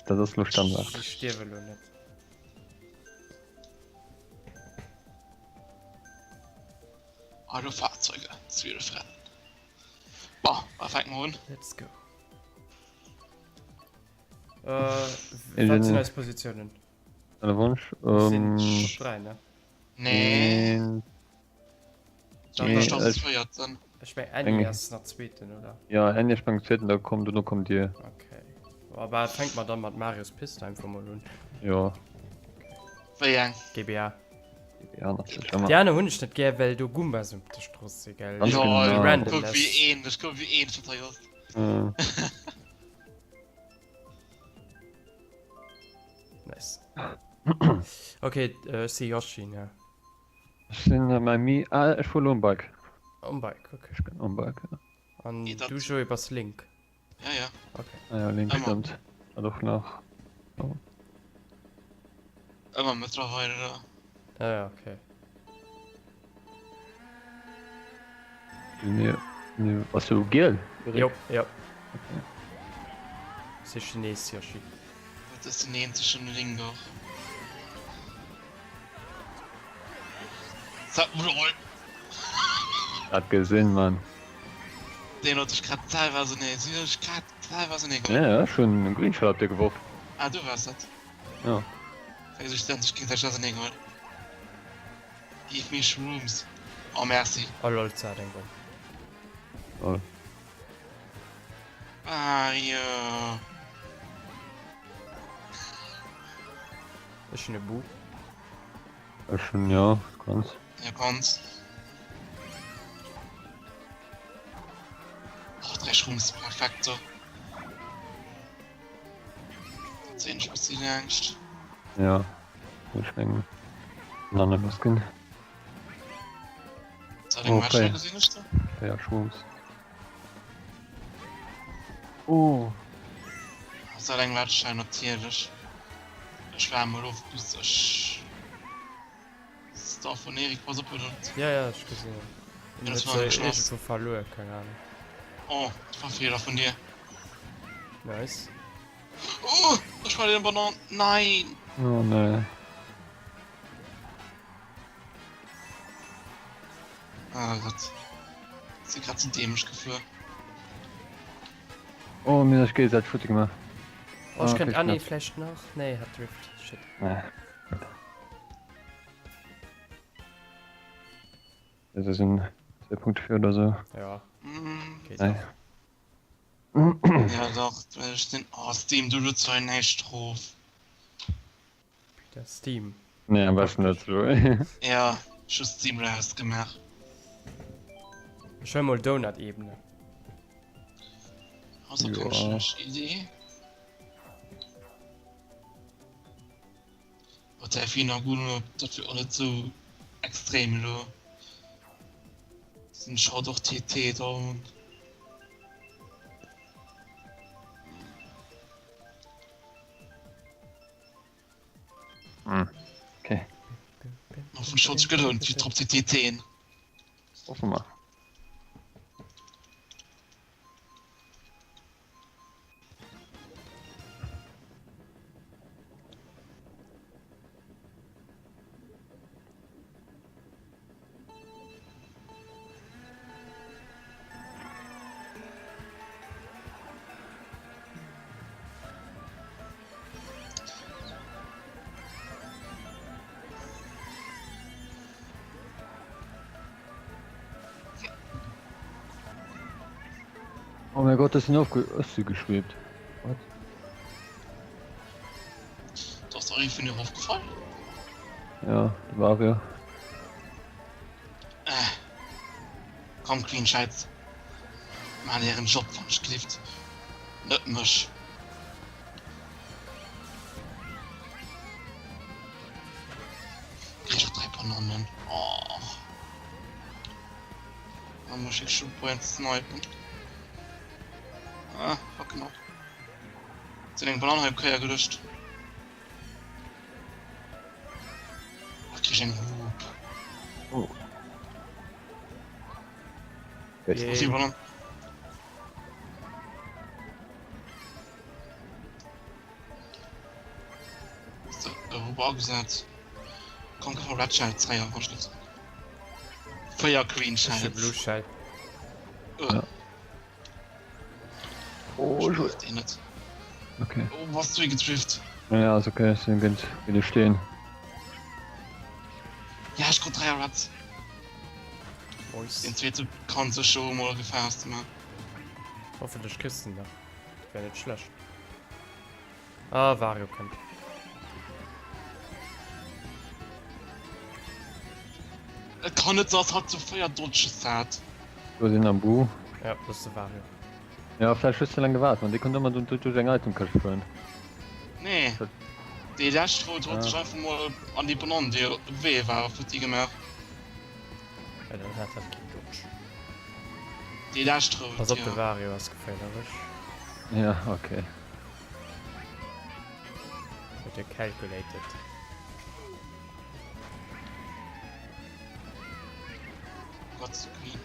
Dat ass lo Standard. Ech stierwe lo net. Ah, lo Fahrzeuge, 12 Rennen. Bon, da fänke mer un. Let's go. Äh, wat sinn eis Positiounen? Alle Wunsch. Ähm, ähm, 3, ne? Nee. Nee, Ech meng Andy ass nach zweeten, oder? Ja, Andy ass beim zweeten, da kommt, dono kommt dir. Okay. Aber fängt man dann mat Marios Piste einfach mal un. Ja. Wéi eng? GBA. GBA natierlech ëmmer. Déi aner hunn ech net gär, well do Goombas op der Strooss si, gell? Ganz Ja, genau. ech Randomness. gouf wéi een, ech gouf wéi een vun hei ass. Äh, Nice. Okay, äh, ech si Yoshi, ne? Ech sinn äh, mäi Mi. Ah, ech fuer lo um Bike. Um Bike, okay. Ech bin um Bike, ja. An Geht dat? du, Joey, bass Link. Ja, ja. Okay. Ah ja, Link Ëmmer. stëmmt. Hat och nach. Oh. Ëmmer mëttlerweile da. Ah ja, okay. Nee, nee, bass du giel? Jo, jo. Okay. Si Chines, Yoshi. Dat ass den eenzegen Link och. Dat gesinn, Mann. Deen huet sech grad selwer ausenee, si huet sech grad selwer ausenee geholl. Ja, ech hunn e Green Shell op dir geworf. Ah, du waars dat. Ja. Wéi sech dann sech géigesäiteg ausenee geholl. Give me shrooms. Oh, merci. Oh lol, zart eng Bomm. Lol. Ah, jo. Ech hunn e Bu. Ech hunn, ja, du kanns. Ja, kanns. Oh, 3 Shrooms, perfekto. Dat sinn ech bëssi Angscht. Ja, ech mengen, dann net lass ginn. Soll eng Match gesinn ech da? Ja, Shrooms. Oh. Soll eng Match natierlech. Ech war emol of bis ech Star vun Erik pass op huet. Ja ja ech gesinn. Ja, das war eng Chance. Vu verluer keng Ahnung. Oh, das war Fehler vun dir. Nice. Oh, ech war den Banan. Nein. Oh nee. Ah Gott. Si grad ze dämlech gefuer. Oh mir sech géigesäiteg futti gemaach. Oh, ech Ah, kënnt okay, ah nee knapp. vläicht nach. Nee, hat Drift. Shit. Nee. Das ist ein 2.4 oder so. Ja, Mm, geht Nee. doch. ja doch, well ech sinn. Oh Steam, du lutz hei näischt rof. Peter Steam. Nee, am besten net so. Ja, ech hu Steam rausgemaach. Ech huel mol Donut-Ebene. Ass och keng Ja. schlecht Idee. Mat där Finaguna, dat wier och net sou extrem elo. Sinn ech haut och TT down. Hm. Okay. Hoffentlech huet sech gelount fir drop ze TTen. Hoffe mer. Oh mein Gott, das sind aufge ech si geschwebt. What? Du ass och vun dir erofgefall? Ja, de Mario. Äh. Komm Queen Scheiz. Maan ären Job wann ech gelift. Net mech. Krieg och 3 Bananen. Oh. Da muss ich schon probieren zu snipen. Ah, fucking up. Sind eng Banane halb Kéier gelöscht. Ach, krieg ich eng Hup. Oh. Yeah. Banan. Huber agesat. Komm gëff mer Red Shells, 3 Avanschrift. 4 Green Ech hu Blue Shells. Shell. Ugh. Oh, Ech jo. brauch deen net. Okay. Oh, bass du gedrift. Ja, ass okay, ech sinn géint géint e Steen. Ja, ech krut 3 Reds. Mois. Deen zweete kann sech jo emol gefaasst man. Hoffentlech kriss de nach. Dat wär net schlecht. Ah, Wario kënnt. Et kann net dass hatt zu 4 Dodges hat. Do sinn am Bu. Ja, dat ass de Wario. Ja, vläicht hues de laang gewaart, man dee konnt ëmmer duerch eng Itemkëscht fueren. Nee, dee lescht rout huet sech einfach mol an déi Banann déi op dem Wee war futti gemaach. Ja, dann hat dat keen Dodge. Déi lescht rout, Pass op, de jo. Wario ass geféierlech. Ja, okay. Huet e calculated. Gott, so green.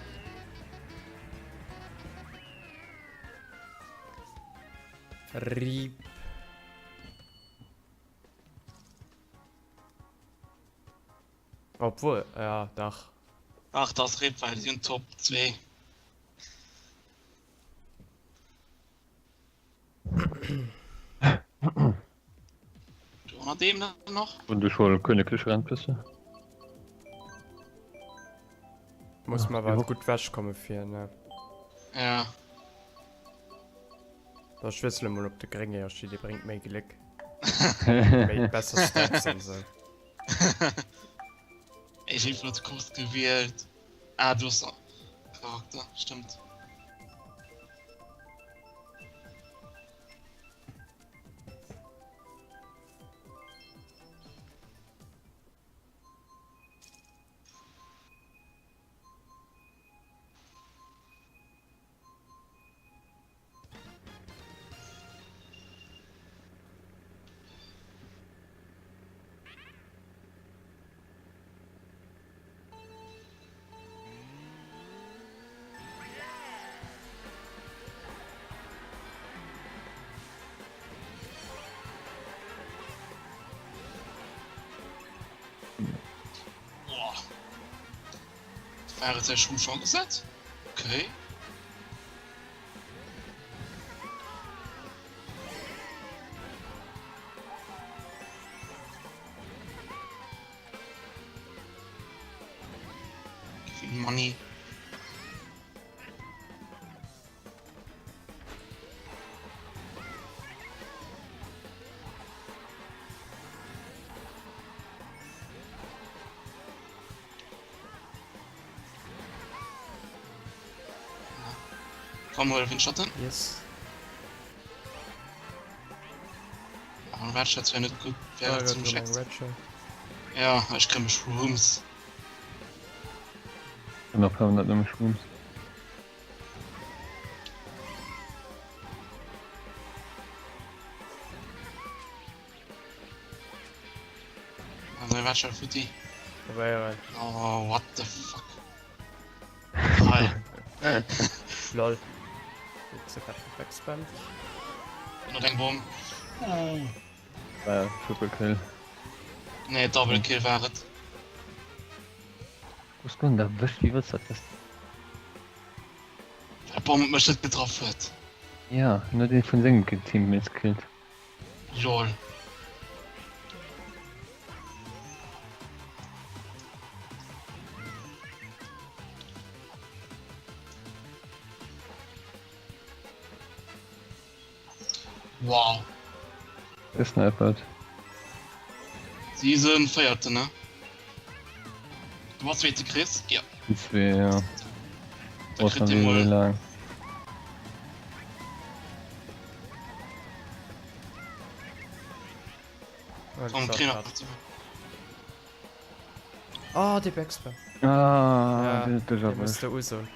Rip. Obwohl, ja, dach. Ach, das Rip, weil sie sind Top 2. Du dem noch? Und du schon königlich Rennpiste? Muss man awer gutt wech komme fir ne. Ja. Da ech wiessele mol op de grénge Yoshi, dee bréngt méi Gléck. Méi besser Stats an esou. Ech hu flott Kurs gewielt. Ah, du hast Charakter, stimmt. Boah. War et schon schon gesetzt? Okay. Money. Komm, hol den Schatten. Yes. Ah, Red Shirts wär net gutt. Wär Ah, zum grad Check. eng Red Shirt. Ja, ech kréie mech Rooms. Nach haben dat nëmme Shrooms. Also, Red Shirt futti. Probéieren. Oh, what the fuck. Hei. Lol. Jetzt grad gebackspammt. Ënnert eng Bomm. Uh. War Triple Kill. Nee, Double Kill war et. Wous du denn erwëscht? Wéi wëlls dat wëssen? Well d'Bomm mech net getraff huet. Ja, en huet ee vun sengem Teammates gekillt. Lol. Wow. Gesnipert. Si sinn Véierten, ne? Du bass Zweete, Chris? Ja. Zwee, ja. Da kritt Dir mol. Lang. Komm, kritt nach. Oh, dee Backspam. Ah, Ja, deen huet dech dee muss erwëscht. de usoen.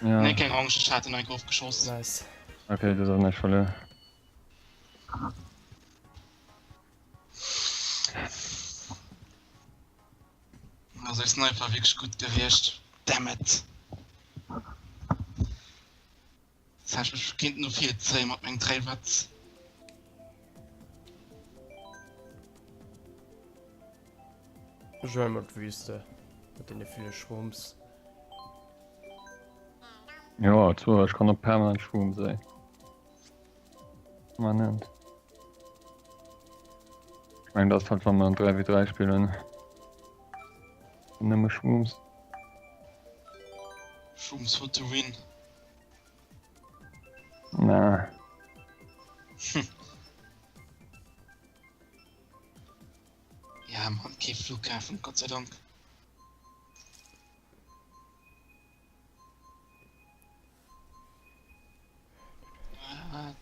Ja. Nee, keng Angscht, ech hat en enk ofgeschoss. Nice. Okay, du ass näischt verluer. Also ech Sniper wierklech gutt gewiescht. Damn it. Jetzt hätt ech mech kéinten no vir zéie mat mengem 3 Watts. Ech huelen mol d'Wüste mat deene ville Shrooms. Jo, zwar, ech kann och permanent Shrooms, ey. Permanent. Ech mengen, dat ass halt, wa mer 3v3 spillen. Nëmme Shrooms. Shrooms for the win. Na. Ja, Mann, kee Flughafen, Gott sei Dank. Ah.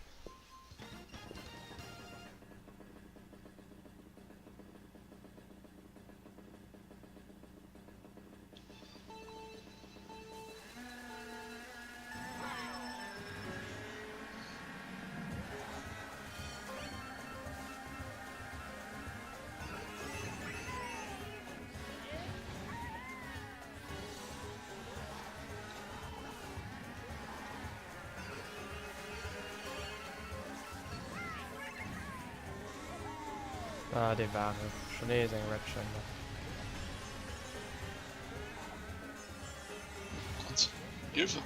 Ah, dee war et. Schon nees eng Red Chamber. Gott, Hilfe!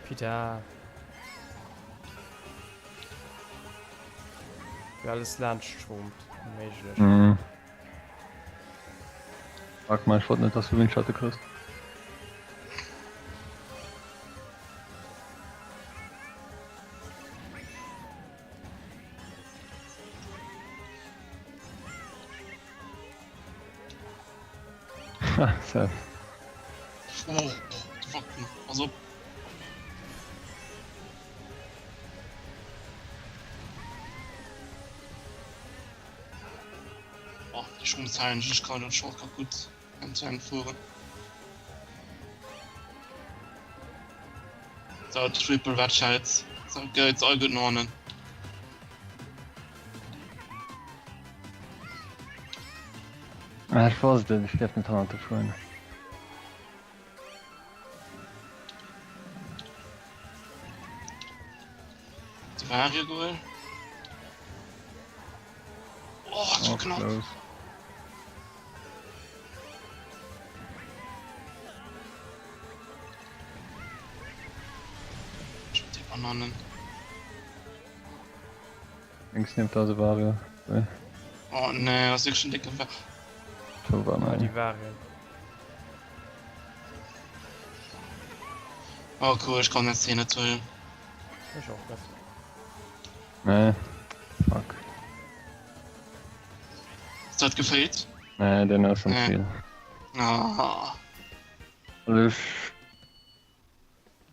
Peter. Wéi alles laanscht schwommt. Onméiglech. Mhm. Frag mal, ich wollte nicht, dass du Windschatten kriegst. Ha, Seth. Oh, fuck, pass op. Oh, déi Schrummzellen, ech kann den Shortcut gutt entlang fueren. So, Triple Red Shells. So, geht's all gut Nornen. Ah, ich wusste, ich darf nicht hannert fuhren. Die Vario geholt. Oh, das war knapp. Close. Ich mit die Bananen. Links nieft der se Vario. Oh nee, das ist schon dicke Ver So war Ah, mein. déi Varien. Oh cool, ich kann net Szene huelen. Ech och net. Nee. Fuck. Ist dat geféit? Nee, den ass am Nee. Ziel. Ah. Also ech,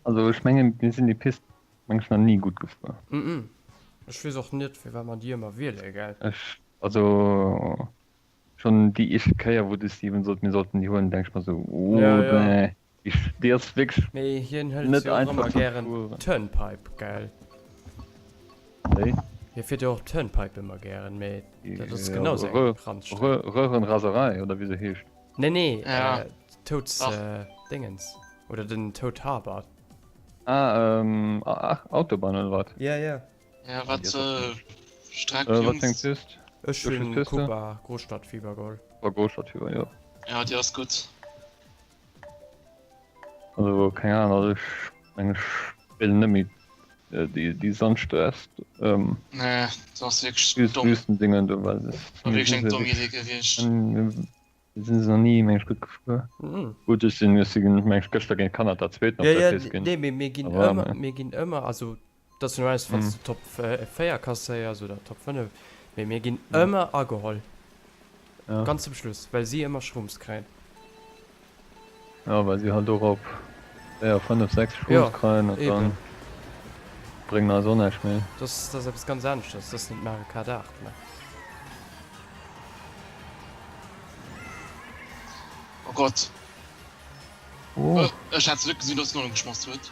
also ech mengen, mir sinn déi Pist meng ech nach ni gutt gefuer. Mm Ech weess och net firwat mer déi ëmmer wiele, gell? Ech, also schonn déi éischt Kéier wou de Steven sot mir sollten déi huelen, denk ech mer sou, oh Ja, ja. nee, déi, déi ass wierklech Mee hien hëlt net jo och einfach ëmmer ze gären fueren. d'Turnpipe, gell? Wéi? Hie fiert jo och d'Turnpipe ëmmer gären, mee dat ass Ja, genau sou eng Rö, Randstreck. Rö, Röhrenraserei oder wéi se heescht. Nee, nee, Ja. äh, Toads, Dach. äh, Dingens. Oder den Toad Harbor. Ah, ähm, ach, Autobahn oder wat? Ja, ja. Ja, wat Déi ass och äh, Streck, Äh, wat Jungs? fir eng Pist? Ech Wéi hunn vill Piste? Kuba Großstadtfieber geholl. War Großstadtfieber, jo. Ja, déi ass gutt. Also, keng Ahnung, also ech meng ech spillen net méi äh, déi, déi Sandstress, ähm, Nee, dat ass wierklech Wüst, domm. Wüstendingen do, well das War mir wierklech sinn eng se domm wierklech Idee gewiescht. mir sinn se nach ni meng ech gutt gefuer. Mhm. Gutt, ech sinn, ech sinn meng ech gëschter géint Kanada Zweeten op Ja, der ja, Pist ginn. nee, mee mir ginn Aber, ëmmer, nee. mir ginn ëmmer, also dat ass normalerweis wann s Mhm. de Top 4 kasséiers oder Top 5, mee mir ginn Mhm. ëmmer ageholl. Ja. Ganz zum Schluss, well si ëmmer Shrooms kréien. Ja, well si halt och op 4, 5, 6 Shrooms Ja, kréien an eben. dann bréngen eis och näischt méi. Dat ass, dat ass eppes ganz aneschters, dat ass net Mario Kart 8, ne? Oh Gott. Oh. Ech hat net gesinn, dass en ëmgeschmass huet.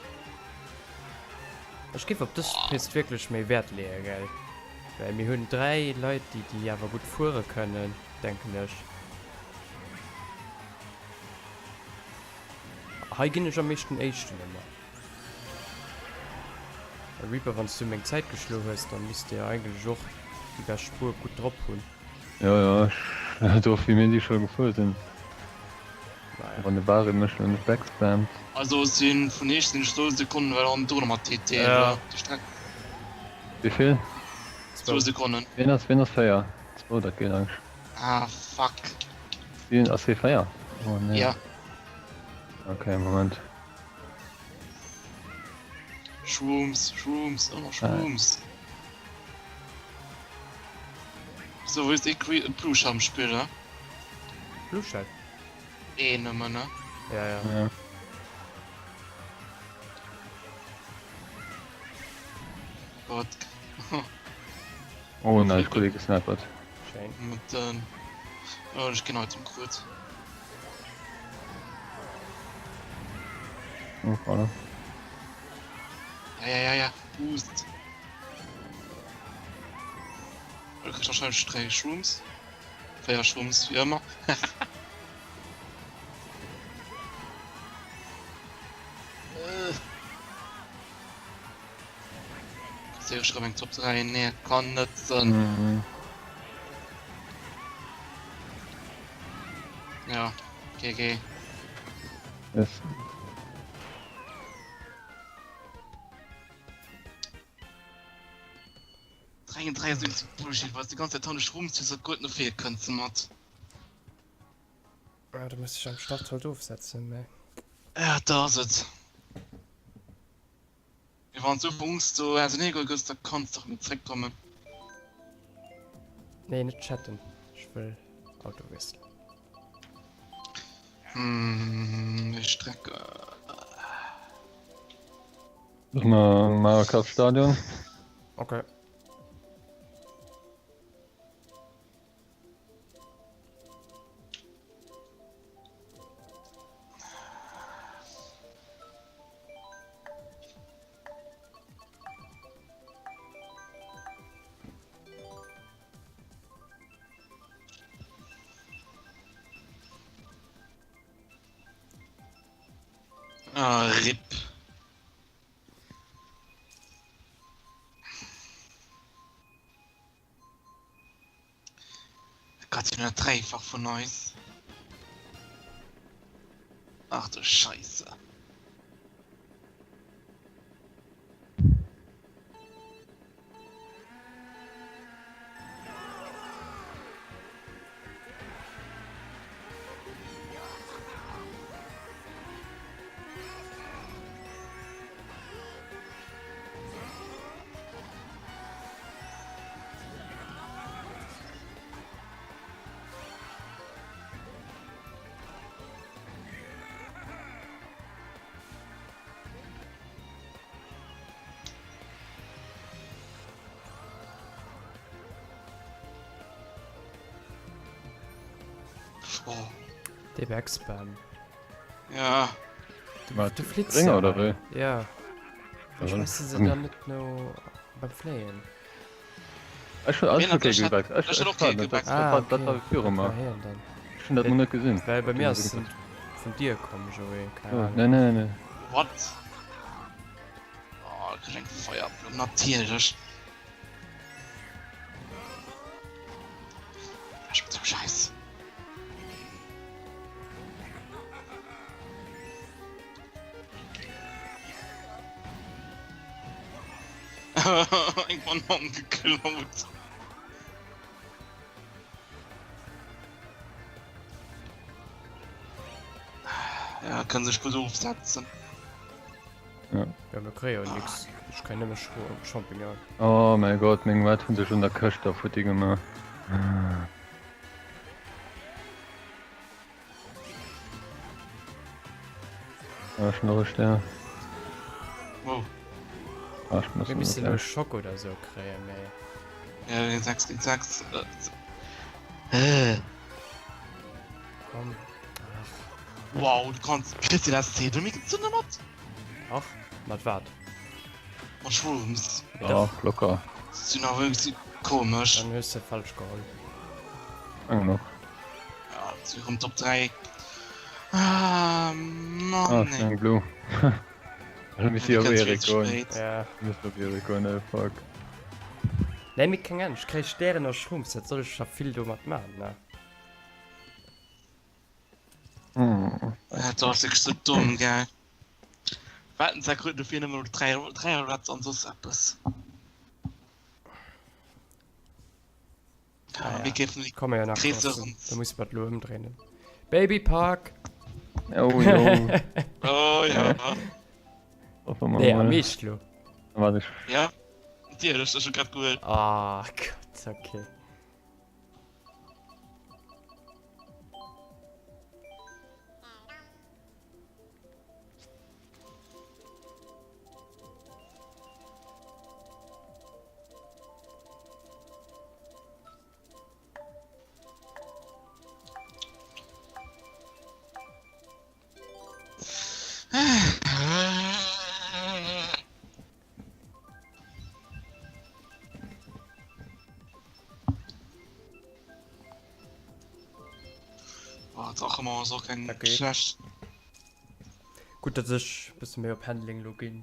Ech géif op dës Pist wierklech méi Wäert leeën, gell? Well mir hunn 3 Leit, déi déi awer gutt fuere kënnen, denken ech. Hei ginn ech am meeschten Éischten ëmmer. Reaper, wann s du meng Zäit geschloe hues, dann misst de jo eigentlech och déi bescht Spuer gutt drop hunn. Jo jo, ech drop wéi mir déi scho gefuer sinn. Naja. Wann de Barry mech lo net backspammt. Also ech sinn vun eech sinn ech zwou Sekonnen well hannendrun mat TT Ja. déi Streck. Wéi vill? Zwou Zwou. Sekonnen. Wien ass wien ass 4? Zwou, dat geet eigentlech. Ah fuck. Wien ass hie 4? Oh nee. Ja. Okay, Moment. Shrooms, Shrooms, ëmmer Shrooms. So wou ist ee Blue Shell am Spill, ne? Blue Shell? Een nëmmen, ne? Ja, ja. Ja. Gott. Oh nice, gutt ee gesnipert. Schéin. Mat den. Oh, ech ginn Item krut. Oh, voilà. Ja, ja, ja, ja. Boost. Du kriegst wahrscheinlich 3 Shrooms. 4 Shrooms, wie immer. Äh. Sehe ich eng Top 3? Nee, kann net sinn. Mhm. Ja, GG. Yes. Dreiunddreiundsiebzig Bullshit, was die ganze Zeit hannescht rumziehst, dat guet no vir kënns de mat. Ah, du muss dich am Start halt ofsetzen, mä. Ja, da ass et. Mee wann s du Ungs do ausenee geholl gëss, da kanns de och net zréckkommen. Nee, net chatten. Ech wëll Auto wiesselen. Hm, déi Strecke. Soll mer Mario Kart Stadion? Okay. Ah, RIP. Gott, si hunn dat dräifach vun eis. Ach du Scheisse. Oh. De Backspam. Ja. Wat, Du flitzt Springer oder wéi? Ja. Ja, Ech se dann net no beim Fléien. Ech hun alles Wien hat okay ech hat- gebackt. Ech ech hat ech och war okay net, dat gebackt. Ah, dat war dat okay. war viru Dat war mer. hien dann. Ech hun dat mol net gesinn. Well bei mir ass en vun dir komm, Joé. Keine Oh, Ahnung. nee nee nee. What? Oh, krieg eng Feierblumm, natierlech. Ech bin sou scheiss. Eng Banan geklaut. Ja, kann sech gutt ofsetzen. Ja. Ja, mir kréie jo nix. Ech kréien nëmme Champignon. Oh mäi Gott, meng Wett hunn sech un der Këscht da futti gemaach. Ah, schon noch e Stär. Wow. Ah, ich muss Mir missten elo Schock oder sou kréien, mee. Ja, 6 géint 6. Äh. Komm. Ach. Wow, du kanns kriss de das C méi gezunn mat? Ach, mat wat? Mat Shrooms. Ja, locker. Sinn awer irgendwie komesch. Dann hues de falsch geholl. Eng noch. Ja, si rëm Top 3. Ah, Mann, Ah, ey. eng Blue. Elo misst Du ech op kënns vill Erik ze goen. spéit. Ja. Misst op Erik goen, oh fuck. Nee, mee keng Ahnung, ech kréie Stären a Shrooms, wat soll ech scho vill domat man, ne? Dat ass wierklech sou domm, gell? Wat se kruten dofir nëmmen 3 3 Reds an soss eppes. Ah, ja. Mir Komme ja nach Da muss wat lo ëmdréinen. Baby Park! Oh, jo. oh ja. Nee, am meescht lo. Warte ich. Ja, natierlech, ech hu grad gehuelt. Ah, Gott, okay. Oh, och ëmmer ass och keng Okay. schlecht. Gutt, datt ech e bësse méi op Handling lo ginn.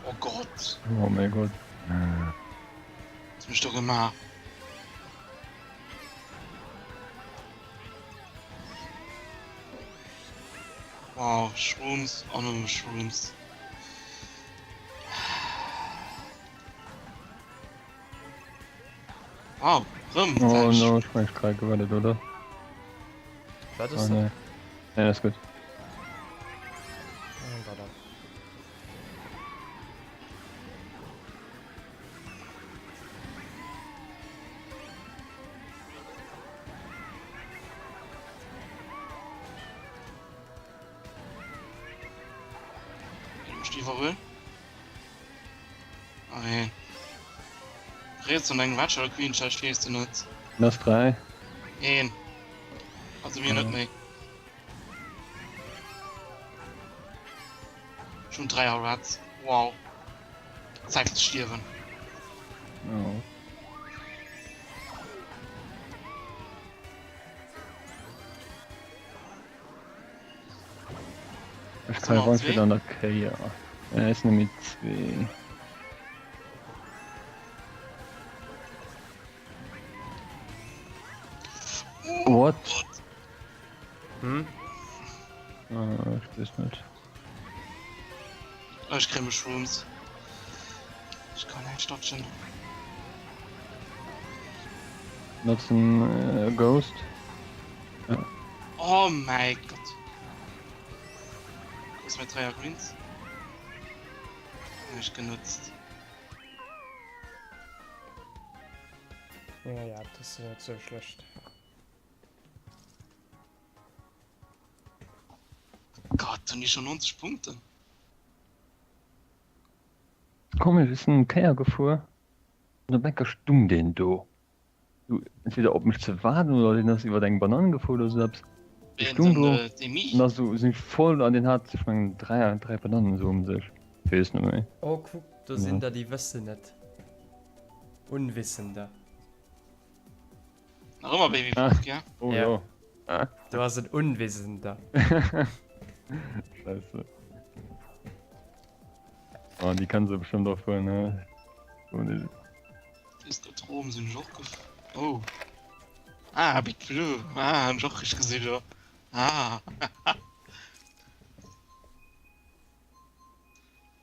Oh Gott. Oh mein Gott. Was hab ich da gemacht? Wow, Shrooms, auch nur Shrooms. Wow, rëm. Oh no, ich mein, ich grad gewartet, oder? Wat Oh ass dat? nee. Nee, das ist gut. Oh, warte. Muss ich iwwerhuelen? Ah, nee. Riets an engem Watcher Queen Chest weess de net. Das 3. Een. Also mir net méi. Schon 3 Rats. Wow. Zäit ze stierwen. Oh. Ech kann wann wieder an der Kéier. Äh, ist nämlich zwee. What? Hm? Ah, ich weiß nicht. Ech kréie mech Shrooms. Ech kann näischt dodgen. Nutzen äh, Ghost. Oh mäi Gott. Wo ist mein Dreier Greens? Nicht genutzt. Ja, ja, das ist net sou schlecht. Gott, hun die schon 90 Punkte. Komm, ech sinn Kéier gefuer an op enker stung deen do. Du, entweder op mech ze waarden oder deen ass iwwer eng Banann gefuer oder sou eppes. Ech stung do an da sou sinn ech voll an deen hat ech mengen 3 3 Banannen sou um sech. Ech weess net méi. Oh kuck, do sinn der déi wëssen net. Unwissender. Nach ëmmer Baby Park, ja? Oh Ja. jo. Ah. Do ass en Unwissender. Scheiße. Oh, die kann se bestimmt och fueren, ne? Oh, nee. Discodrom sinn ech och gef... Oh. Ah, Big Blue. Ah, hunn ech och richteg gesinn, jo. Ah.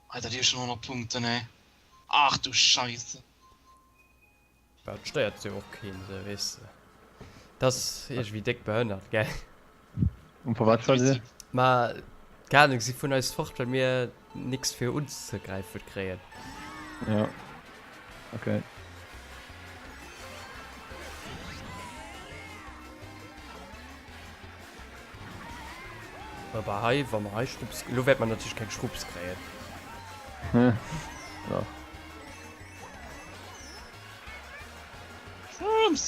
Alter, déi hu schon 100 Punkten, ey. Ach du Scheiße. Bah, et stéiert jo och keen, sou, weess de. Dat ass iergendwéi déck behënnert, gell? Und vor wat war se? Ma, keng Ahnung, si vun eis fort, well mir nix fir unzegräifen kréien. Ja. Okay. Aber hei, wa mer hei Schrupps, elo wäert mer natierlech keng Schrupps kréien. Ja. Shrooms!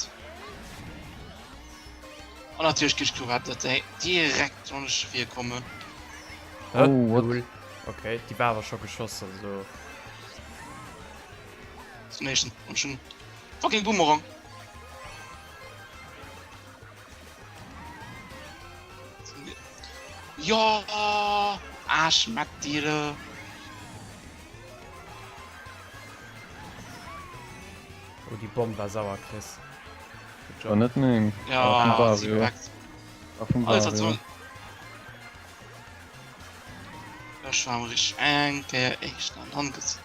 An natierlech gi ech gerettet, ey. Direkt wann ech virkommen. Hä? Oh, what? Lol. Okay, déi war awer scho geschoss, also. Zum nächsten. Und schon fucking Boomerang. Jo! Ah, schmeckt dir. Oh, déi Bomm war sauer, Chris. Good War job. net meng. Ja, War vum sie Vario. packt. War vum Alles wat Vario. so. Ech war richtig eng Kéier éischt an dann ges.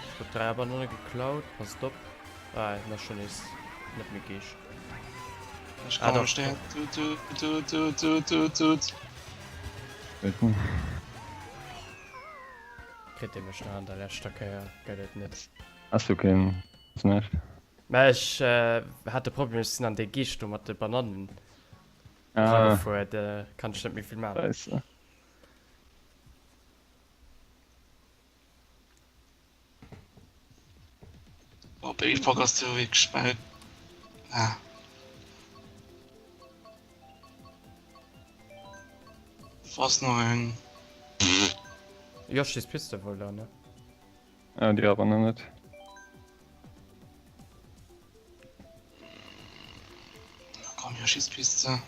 Ech huet 3 Banane geklaut, passt op. Ah, en ass schon nees net méi geesch. Ech Ah, komme doch. Stär. Tut tut tut tut tut tut tut. Kritt dee mech nach an der leschter Kéier, gëtt et net. Has du keen Snack? Mä ech hat de Problem, ech sinn an dee Geescht do mat de Banannen Ah. eragefuer, da kann ech net méi vill maachen. Scheisse. Oh, Baby Pog ass jo wierklech bal. Ah. Was nach eng. Yoshi's Piste wohl da, ne? Ah, déi awer nach net. Komm, Yoshi's Piste.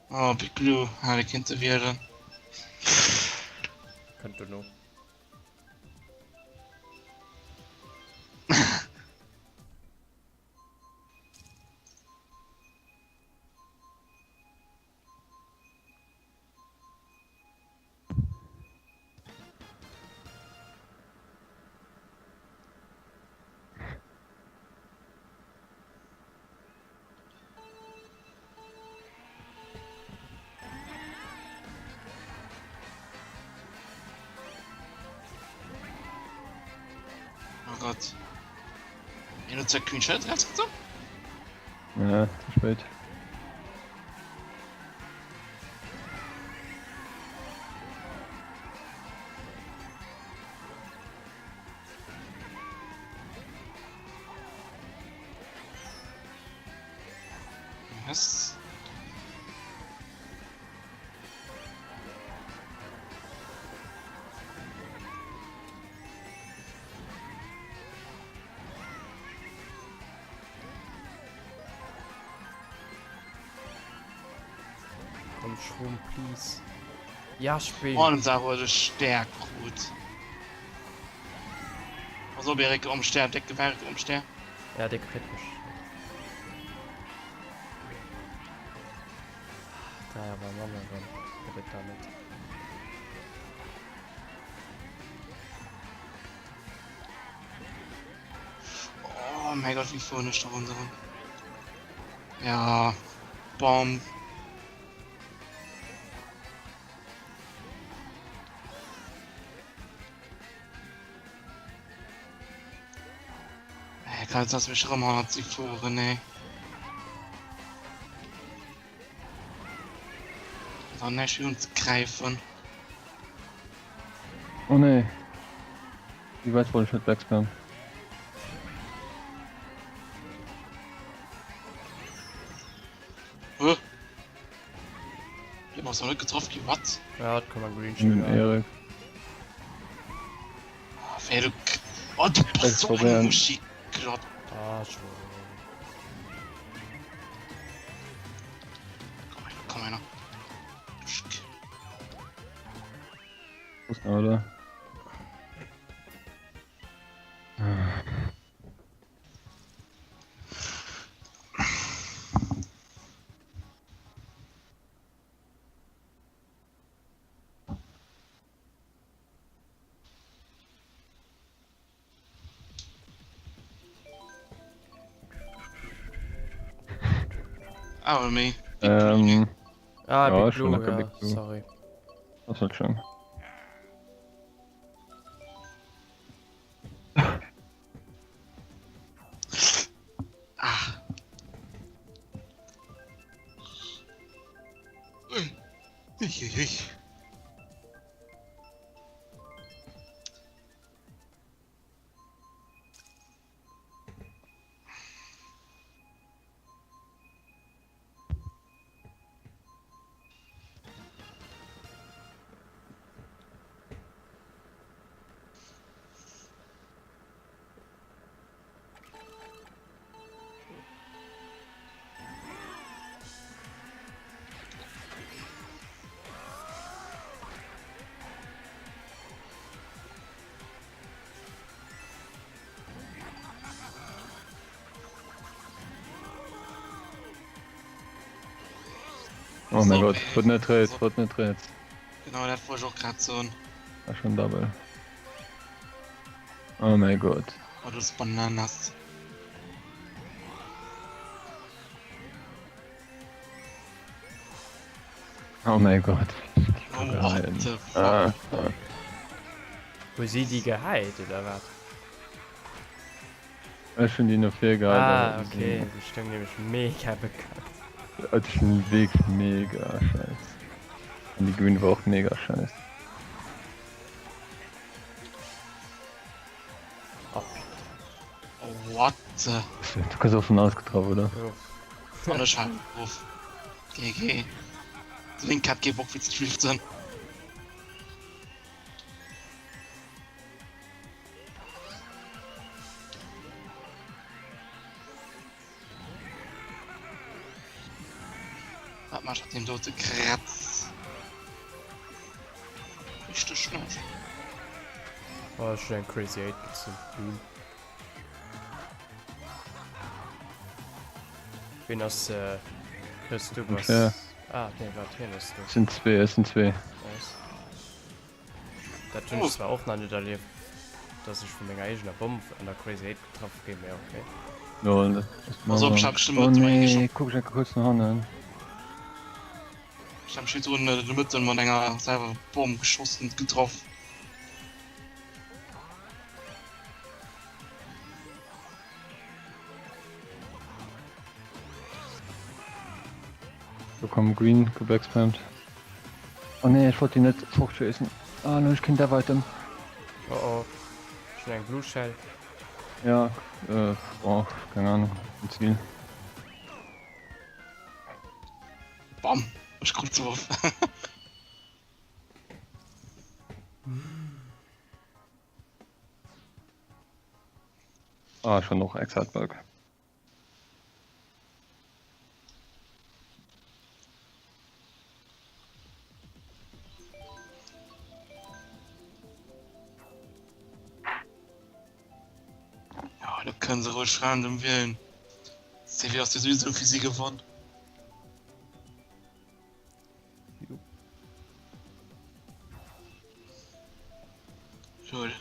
Oh, Big Blue, ah, dee kéint e wielen. Kënnt dono. Oh Gott. Hien huet zwar Queen Charlotte rausgezogen. Ja, zu spät. Was? Komm Schroom, please. Ja, Spee. Oh, den Saro huet e Stär krut. Pass op Erik, um Stär, décke Werk um Stär. Ja, dee kritt mech. Dräier Bananne erëm, gëtt et da net. Oh mäi Gott, wéi fueren ech da ronderëm? Ja, bam. Äh, kann jetzt lass mich erëm hannert si fueren, nee. War näischt fir unzegräifen. Oh nee. Wéi wäit wollt ech net backspam? Huh? Hien ass noch net getroff ginn, what? Ja, et koum eng Green Den Shell. Erik. Ah, wéi du. Oh, du bass so eng Muschi-Klapp. Ah, schon. Komm her, komm her. Schick. Oder? Awer méi. Ähm, Ah, Ja, Big schon Blue, lecker ja, Big Blue. sorry. das wird schon. Ah. Uiuiui. Oh mein Gott, wird net rechts, wird net rechts. Genau, dat wollt ech och grad soen. War schon double. Oh mein Gott. Oh, du Bananas. Oh mein Gott. Oh, what the fuck? Ah. Hu si déi gehäit oder wat? Ech hunn déi no vir gehäit. Ah, okay, déi stoung nämlech mega bekackt. Déi sinn wierklech mega scheiss. An déi Green war och mega scheiss. Oh putain. Oh, what the? Du kriss och vun alles getraff, oder? Jo. An ech halen of. GG. De Link hat kee Bock fir ze driften. Wat maach ech mat deem dote Kratz? Richteg schlecht. Oh, ech hunn eng Crazy 8 gezunn. Boom. Ween ass äh, Chris, du bass. Ja. Ah, nee, wat hien ass du. Es sind zwee, es sind zwee. Nice. Dat hunn ech zwar och nach net erlieft, dass ech vu menger eegener Bomm an der Crazy 8 getraff ginn, mee okay. Lol, dat ass Pass op, ech hab Oh nee, kuck ech enke kuerz no hannen. Ech hab mech virdrun de Mëtten mat enger selwer Bomm geschoss an getraff. Do komm Green gebackspammt. Oh nee, ech wollt déi net fortchasen. Ah, lo hunn ech keen Dev Item. Oh oh, ech hunn eng Blue Shell. Ja, äh, oh, keng Ahnung, en Ziel. Bam! Ech krut se of. Ah, schon och Excite-Bug. Ja, da können se roueg random wielen. CV ass jo souwisou fir si gewonn. Lol.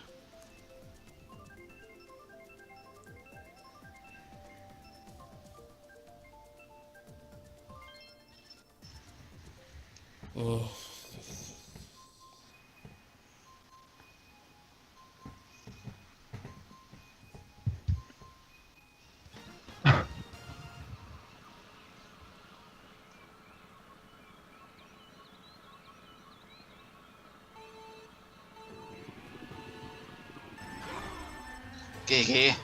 GG.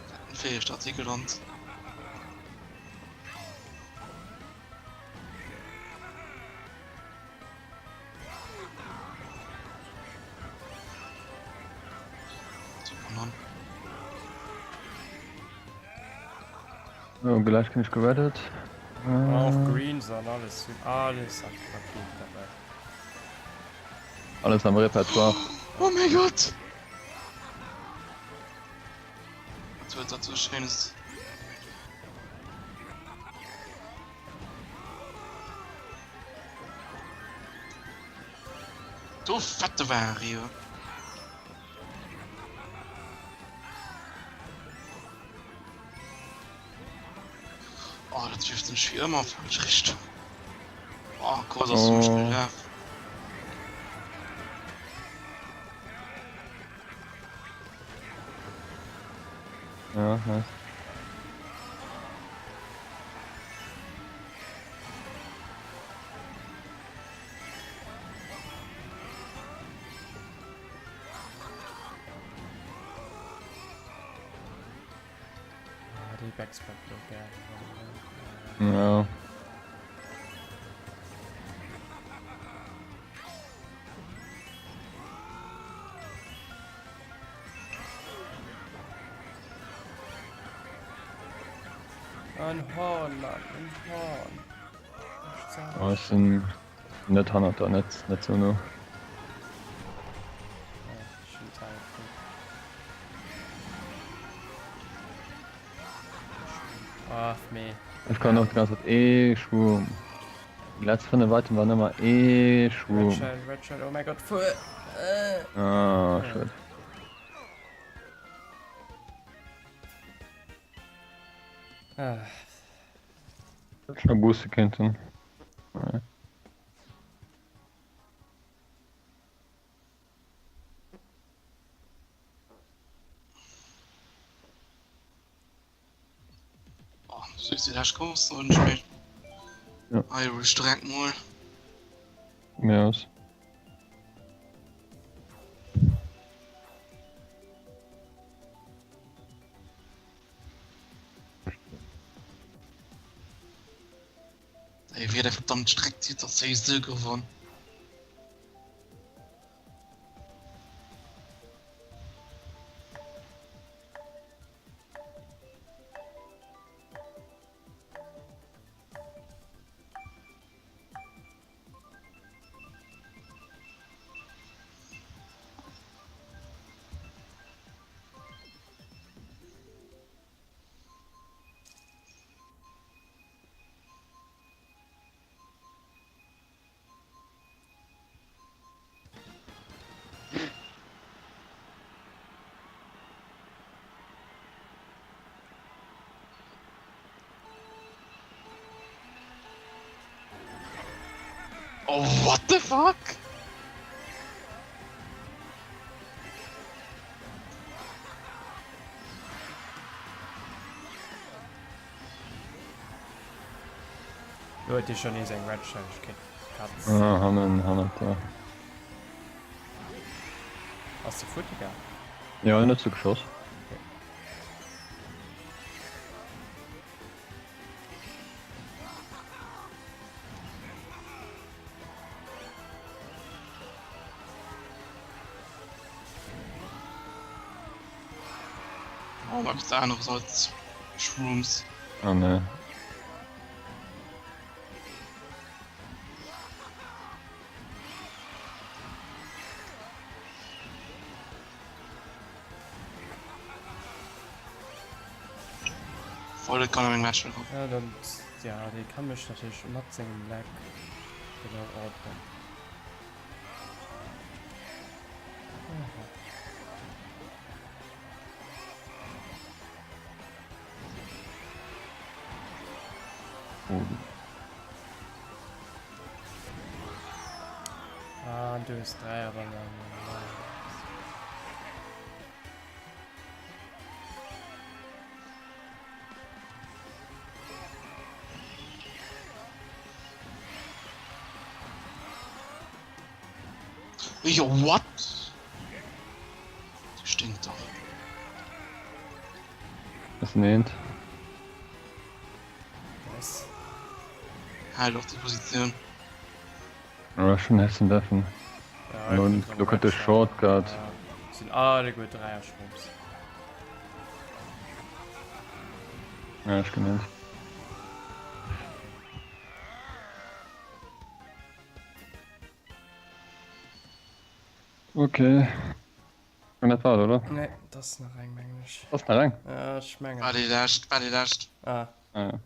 Fetten Fehlstart hier gelandet. So, gleich bin ich gerettet. Auch äh. Greens an alles, alles am Paket dabei. Alles am Repertoire. Oh mein Gott! Was wird dazu Schönes? Du fette Vario! Oh, dat trifft sech wéi ëmmer falsch Richtung. Oh, Kurs ass oh. schnell laf. Ja, nice. Déi Backspin do gär. Ja. En Horn, Mann, en Horn. Oh, ech sinn net hannert der, net, net sou no. Ech kann och d'ganz Zäit ee Schwung. Déi letzt 5 Item waren ëmmer ee Schwung. Red Shell, Red Shell, oh mein Gott, fuer! Ah, schued. Ah. Hätt schon booste kéinten. Nee. Oh, so ist die lescht Course und ich Ja. Irish direkt mol. Mir aus. Ey, wéi der verdammt Streck zitt, ass déi esou gewonn. Oh, what the fuck? Lo huet dee schon nees eng Red Shell, ech kritt d'Katz. Ah, hannen, hannert der. Ass de futti gaang? Jo, en huet se geschoss. Okay. Oh, eppes aneres als Shrooms. Ah nee. Voll, dat kann eng Match kommen. Ja, dann, ja, dee kann mech natierlech mat sengem Lag genau ordnen. Aha. Oh. Ah, du hues 3 Bananen. Jo, what? Stinkt doch. Ass en eent. Nice. Halt och déi Positioun. Ja, schon hessen dürfen. Ja, Nun, du könntest Shortcut. Ja, sind alle gut Dreierschrubs. Ja, ich genannt. Okay. An dat war et, oder? Nee, dat ass nach eng, mengen ech. Ass nach eng? Ja, ech mengen. War déi lescht, war déi lescht. Ah. Ah, ja.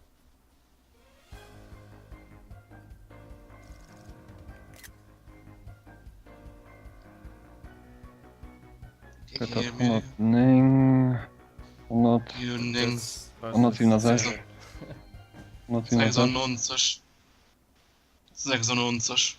Dat ass 109, 100, 167, 167. 96. 96.